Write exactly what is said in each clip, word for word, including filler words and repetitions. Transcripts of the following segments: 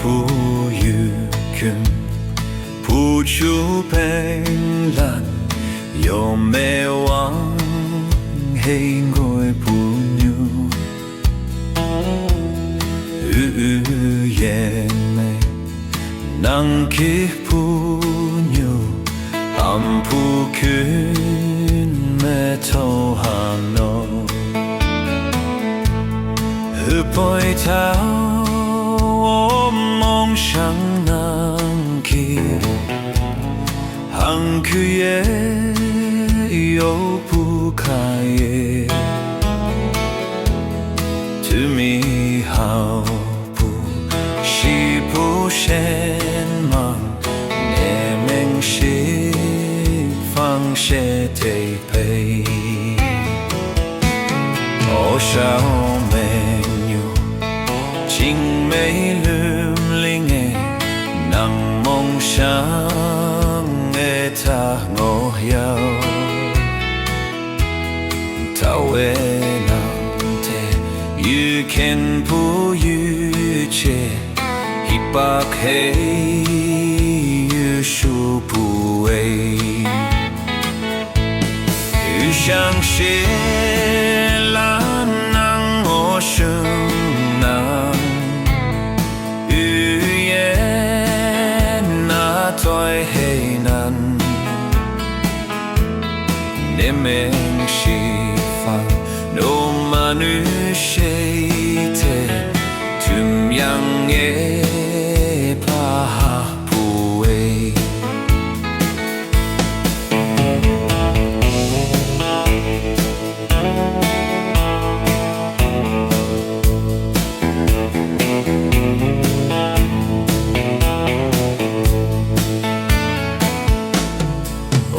Pu yu kun, pu chu peng lan, yo me wang hei ngoi pu nyu. U u ye me nang ki pu nyu, am pu kun me to ha no. Hu poi tau o mong shang nang ki, hang ku ye yo pu ka ye. Tu mi hao pu, shi pu shen mang, ne meng shi fang she te pei. O shao meng yu, jing mei lum ling e, nang mong shang e ta ngo yao. Tau e nang te, yu ken pu yu che, hi pak hei yu shu pu e. U shang she lan nang o shun nang, u ye na toi hei nan. Ne meng shi fang no manu she te, tum yang e pa ha pu e.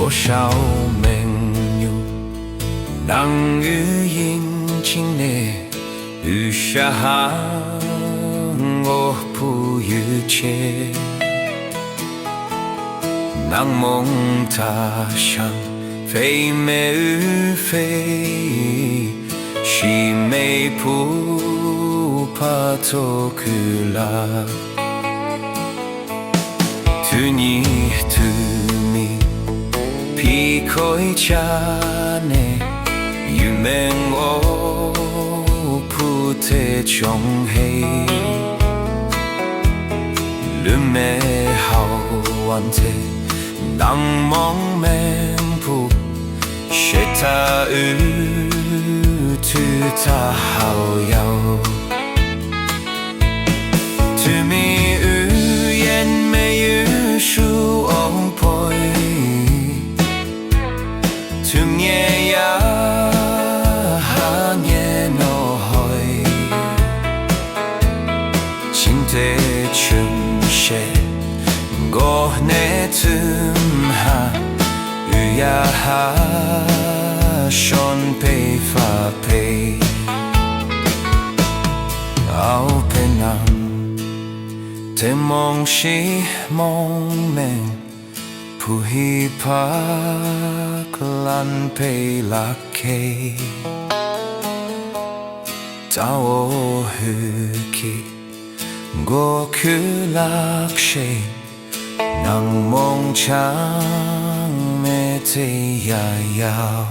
O shao meng yu, nang u ying ching ne, u sha ha ngo pu yu che. Nang mong ta shang, fei me u fei, shi mei pu pa to ku la. Tu ni tu mi, pi koi cha ne, yu meng o pu te chong hei. Lu me hao wan te, nang mong meng pu, she ta u tu ta hao yao. Tu mi u yen me yu shu ong poi. Tu nye ya ha nye no hoi. Chin te chun she, go ne tum ha, u ya ha shon pe fa pe. Au pe nang, te mong shi mong meng, pu hi pak lan pe la ke. Tao o hu ki, go ku lak she, nang mong chang me te ya yao.